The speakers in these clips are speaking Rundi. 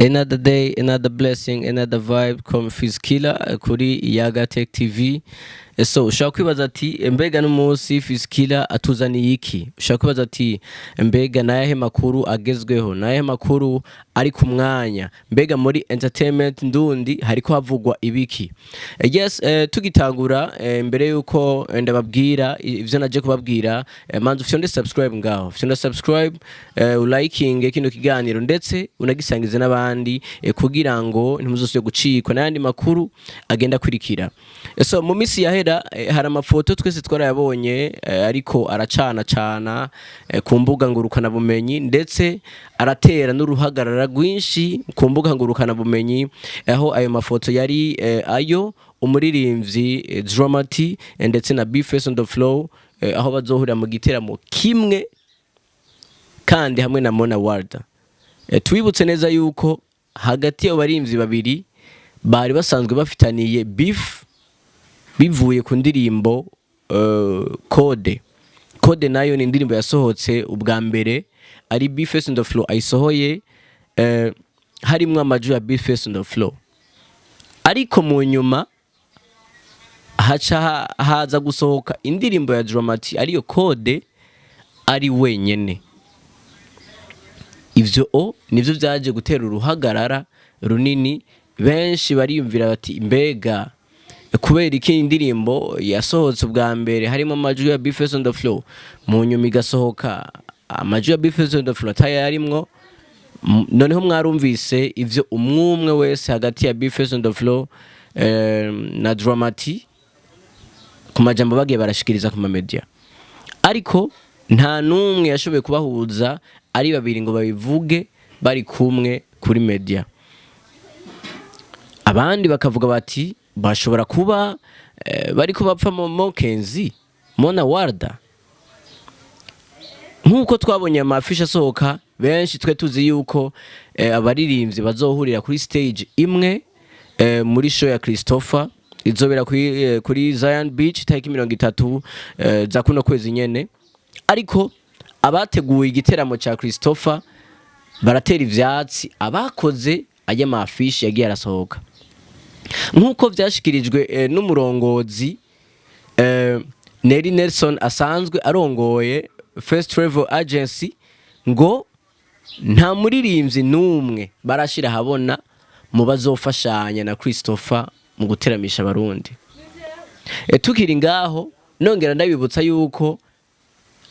Another day, another blessing, another vibe from Fizkiller kuri Yaga Tech TV. So ushobora kwibaza ati: "Mbega n'umunsi Fizkiller atuzaniye iki?" Ushobora kwibaza ati: "Mbega nayahe makuru agezweho, nayahe makuru ari ku mwanya? Mbega muri entertainment ndundi hariko havugwa ibiki?" Yes, tugitangura, mbere yuko ndababwira ivyo naje kubabwira, manza ufyonde subscribe ngaho, fyonda subscribe, ulikinge kino kiganiro ndetse unagisangize n'abandi, kugira ngo ntimuzosubire gucikwa n'ayandi makuru agenda akurikira. So mu misi yahera, hari amafoto twese twarayabonye, ariko aracana cana ku mbuga ngurukanabumenyi, ndetse aratera n'uruhagarara rwinshi ku mbuga ngurukanabumenyi, aho ayo mafoto yari ayo umuririmbyi Dramati ndetse na Bface on the Flow, aho bazohurira mu giteramo kimwe kandi hamwe na Mona Warda. Twibutse neza yuko hagati y'abo baririmbyi babiri bari basanzwe bafitaniye beef bivuye ku ndirimbo Code. Code nayo ni indirimbo yasohotse ubwa mbere ari Bface on the Flow ayisohoye, harimwo amajwi ya Bface on the Flow, ariko mu nyuma haca haza gusohoka indirimbo ya Dramati ariyo Code ari wenyene. Ivyo o nivyo vyaje gutera uruhagarara runini. Benshi bariyumvira bati: "Mbega kubera iki indirimbo yasohotse ubwa mbere harimo amajwi ya Bface on the Flow, mu nyuma igasohoka amajwi ya Bface on the Flow atayarimwo?" Noneho mwarumvise ivyo umwumwe wese hagati ya Bface on the Flow na Dramati ku majambo bagiye barashikiriza ku mamedia, ariko nta n'umwe yashoboye kubahuza ari babiri ngo babivuge bari kumwe kuri media. Abandi bakavuga bati bashobora kuba bariko bapfa mu Mokenzi Mona Warda. Nk'uko twabonye amafisha asohoka, benshi twe tuzi yuko abaririmbyi bazohurira kuri stage imwe muri show ya Christopher izobera kuri Zion Beach tariki 30 za kuno kwezi nyene. Ariko abateguye igiteramo ca Christopher baratera ivyatsi abakoze ajya mafishi yagiye arasohoka, nk'uko vyashikirijwe n'umurongozi Nelly Nelson asanzwe arongoye First Travel Agency, ngo nta muririmbyi n'umwe barashira ahabona mu bazofashanya na Christopher mu guteramisha Abarundi. Tukiri ngaho, nongera ndabibutsa yuko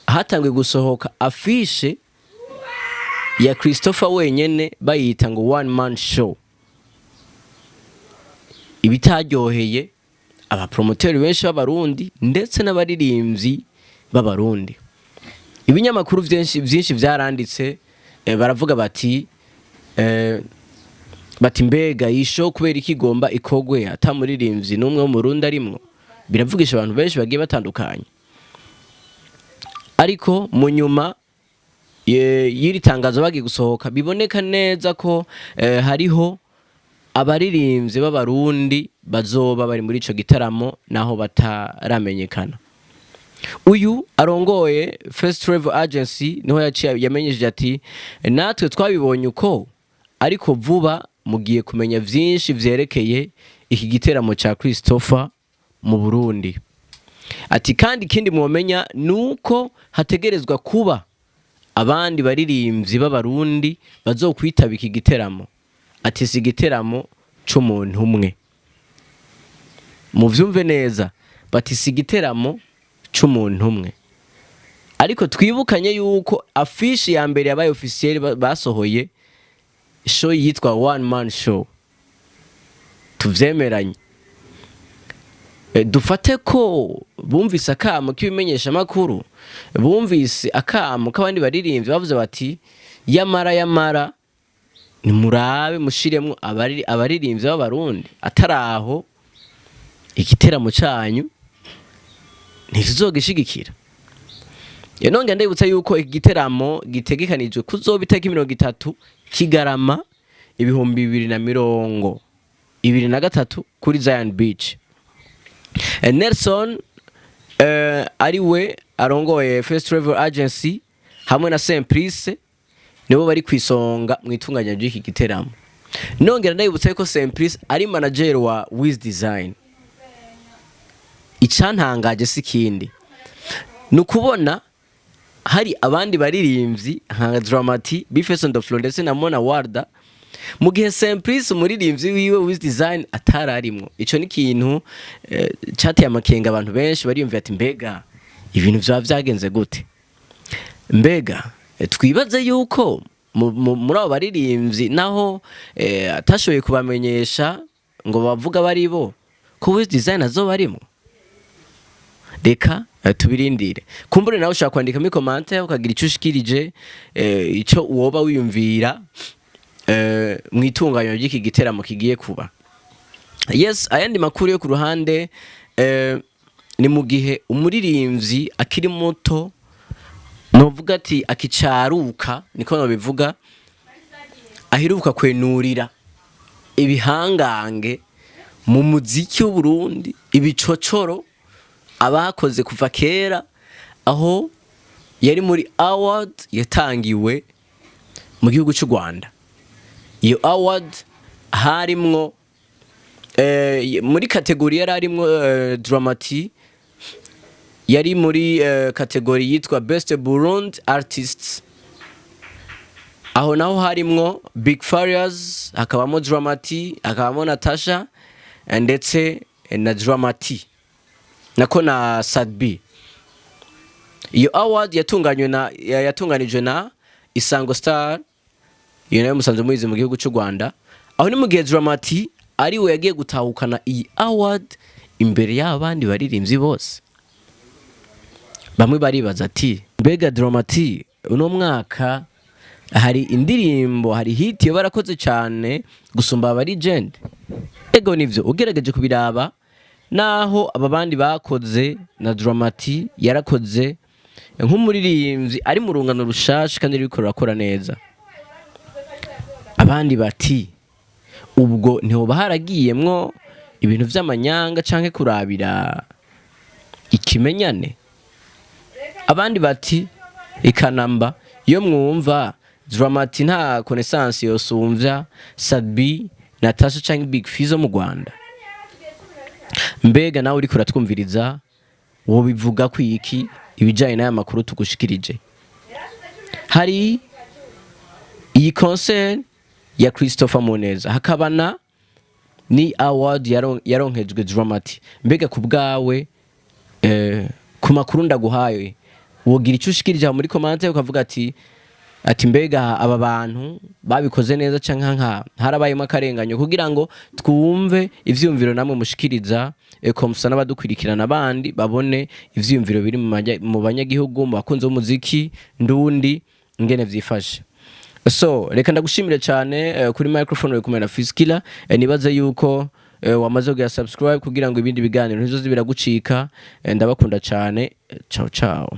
hatangiye gusohoka afishe ya Christopher wenyene, bayita ngo one man show, ibitaryoheye abapromoteri benshi b'Abarundi ndetse n'abaririmbyi b'Abarundi. Ibinyamakuru vyinshi vyinshi vyaranditse, baravuga bati: "Mbega iyi show kubera iki igomba ikogwe ata muririmbyi n'umwe wo mu Burundi arimwo?" Biravugisha abantu benshi bagiye batandukanye. Ariko mu nyuma y'iri tangazo bagiye gusohoka, biboneka neza ko hariho abaririmbyi b'Abarundi bazoba bari muri ico gitaramo naho bataramenyekana. Uyu arongoye First Travel Agency niho yaciye yamenyesheje ati: "Natwe twabibonye uko, ariko vuba mugiye kumenya vyinshi vyerekeye iki giteramo ca Christopher mu Burundi." Ati: "Kandi ikindi mwomenya nuko hategerezwa kuba abandi baririmbyi b'Abarundi bazokwitaba iki giteramo." Ati: "Si igiteramo c'umuntu umwe." Muvyumve neza, bati si igiteramo c'umuntu umwe. Ariko twibukanye yuko afishi ya mbere yabaye officiel basohoye show yitwa one man show. Tuvyemeranye, dufate ko bumvise akamo k'ibimenyeshamakuru, bumvise akamo k'abandi baririmbyi bavuze bati: "Yamara yamara nimurabe mushiremwo abaririmbyi b'Abarundi, atari aho igiteramo canyu ntituzogishigikira." Nongera ndabibutsa yuko iki giteramo gitegekanijwe kuzoba itariki 30 Kigarama 2023 kuri Zion Beach. Nelson ari we arongoye First Travel Agency hamwe na Simplice nibo bari kwisonga mu itunganya ry'iki giteramo. Nongera ndabibutsa yuko Simplice ari manager wa Wiz Design. Icyantangaje si ikindi, ni ukubona hari abandi baririmbyi nka Drama-T, B-Face on the Floor ndetse na Mona Warda, mu gihe Simplice umuririmbyi wiwe Wiz Design atararimwo. Ico ni ikintu cateye amakenga abantu benshi. Bariyumvira ati: "Mbega ibintu vyaba vyagenze gute?" Mbega twibaze yuko muri abo baririmbyi naho atashoboye kubamenyesha ngo bavuga bari bo, ko Wiz Design azoba arimwo? Reka tubirindire. Kumbure nawe ushobora kwandika muri commentaire ukagira icyo ushikirije, icyo woba wiyumvira mu itunganywa ry'iki giteramo kigiye kuba. Yes, ayandi makuru yo ku ruhande, ni mu gihe umuririmbyi akiri muto, novuga ati akicaruka, niko nobivuga, aheruka kwenurira ibihangange mu muziki w'Uburundi, ibicocoro abakoze kuva kera, aho yari muri award yatangiwe mu gihugu cy'u Rwanda. Iyo award harimwo muri catégorie yari arimwo, Drama-T yari muri catégorie yitwa Best Burundi Artists. Aho naho harimwo Big Farious, hakabamo Drama-T, hakabamo Natasha ndetse na Drama-T nako na Sat-B. Iyo award yatunganijwe na Isango Star, iyo nayo musanzwe muyizi mu gihugu cy'u Rwanda. Aho ni mu gihe Drama-T ari we yagiye gutahukana iyi award imbere y'abandi baririmbyi bose. Bamwe baribaza ati: "Mbega Drama-T uno mwaka hari indirimbo, hari hit yo barakoze cyane gusumba aba legend?" Ego nivyo, ugerageje kubiraba, naho aba bandi bakoze, na Drama-T yarakoze nk'umuririmbyi ari mu rungano rushasha kandi ruriko rurakora neza. Abandi bati: "Ubwo ntihoba haragiyemwo ibintu vy'amanyanga canke kurabira ikimenyane?" Abandi bati: "Ikanamba iyo mwumva Drama-T nta connaissance yosumvya Sat-B, Natasha canke Big Fizzo mu Rwanda." Mbega nawe uriko uratwumviriza, wobivuga ko iki ibijanye n'aya makuru tugushikirije? Hari iyi concert ya Christopher Muneza, hakaba na ni award yaronkejwe Drama-T. Mbega ku bwawe, ku makuru ndaguhaye, wogira icyo ushikirije aho muri commentaire ukavuga ati: "Mbega aba bantu babikoze neza canke nka harabayemo akarenganyo?" kugira ngo twumve ivyiyumviro namwe mushikiriza, comme ça n'abadukurikirana abandi babone ivyiyumviro biri mu banyagihugu, mu bakunzi b'umuziki ndundi, ingene vyifashe. So reka ndagushimire cyane. Kuri microphone uri kumwe na Fiskila. Nibaze yuko wamaze kugira subscribe kugira ngo ibindi biganiro ntizoze biragucika. Ndabakunda cyane. Ciao ciao.